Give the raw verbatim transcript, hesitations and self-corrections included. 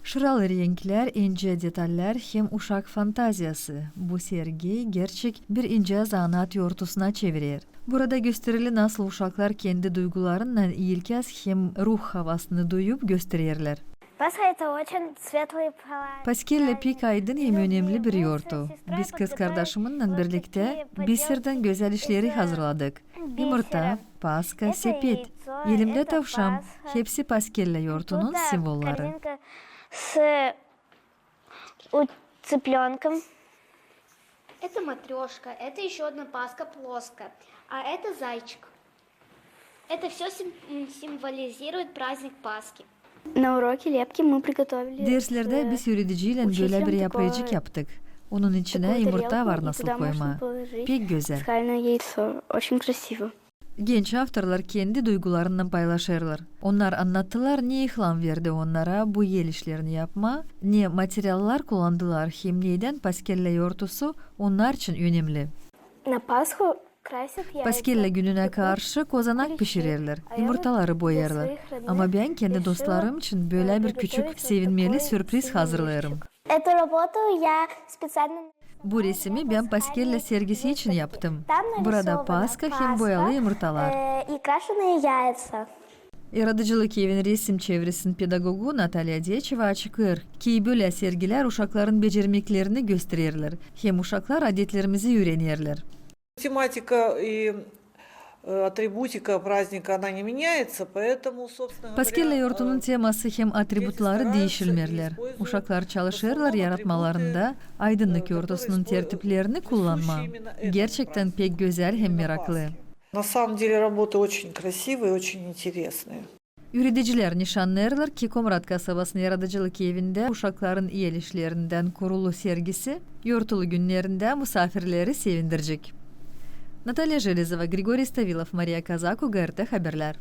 Şıralı renklär, incä detaller hem uşak fantaziyası bu sergi gerçek bir incä zanaat yortusuna çevirer. Burada gösterili, nasıl uşaklar kendi duygularınnan ilk kez hem ruh havasını duyup göstererlär. Пасха — это очень светлый праздник. Paskellä pek aydın hem önemli bir yortu. Biz kızkardaşımınnan birliktä biserdän gözäl işleri hazırladık. Yumurta, paska, sepet. Elimdä tavşan. Hepsi Paskellä yortunun simvolları. С у-, цыплёнком. Это матрёшка, это ещё одна пасха плоская, а это зайчик. Это всё сим-, м, символизирует праздник Пасхи. На уроке лепки мы приготовили. Derslerdä biz üürediciylän bölä bir yapracık yaptık. Onun içinä yumurta var nasıl koymaa. Pek gözäl. Пасхальное яйцо. Очень красиво. Genç avtorlar kendi duygularınnan paylaşêrlar. Onnar annattılar, ne ilham verdi onnara bu el işlerini yapmaa, ne materiallar kullandılar hem neydän Paskellä yortusu onnar için önemli. На Пасху красят яйца. Paskellä gününä karşı kozanak pişirerlär, yumurtaları boyarlar. Ama bän kendi dostlarım için bölä bir küçük sevinmeli sürpriz hazırlêêrım. Эту работу я специально... Bu resimi bän Paskellä sergisi için yaptım. Burada Paska hem boyalı yumurtalar. Э, и крашеные яйца. Yaradıcılık evin resim çevresinin pedagogu Natalya Deçeva açıklêêr, ki bölä sergilär uşakların becermeklerini göstererlär, hem uşaklar adetlerimizi üürenerlär. Тематика и, э, атрибутика праздника, она не меняется, поэтому, собственно говоря, Paskellä yortunun teması hem atributları diişilmeerlär. Uşaklar çalışêrlar yaratmalarında aydınlık yortusunun tertiplerini kullanmaa. Gerçektän pek gözäl hem meraklı. На самом деле работы очень красивые, очень интересные. Üüredicilär nışannêêrlar ki, Komrat kasabasının yaradıcılık evindä uşakların el işlerindän kurulu sergisi yortulu günnerindä musaafirleri sevindirecek. Natalya Jelezova, Grigoriy Stavilov, Mariya Kazaku, GRT Haberlär.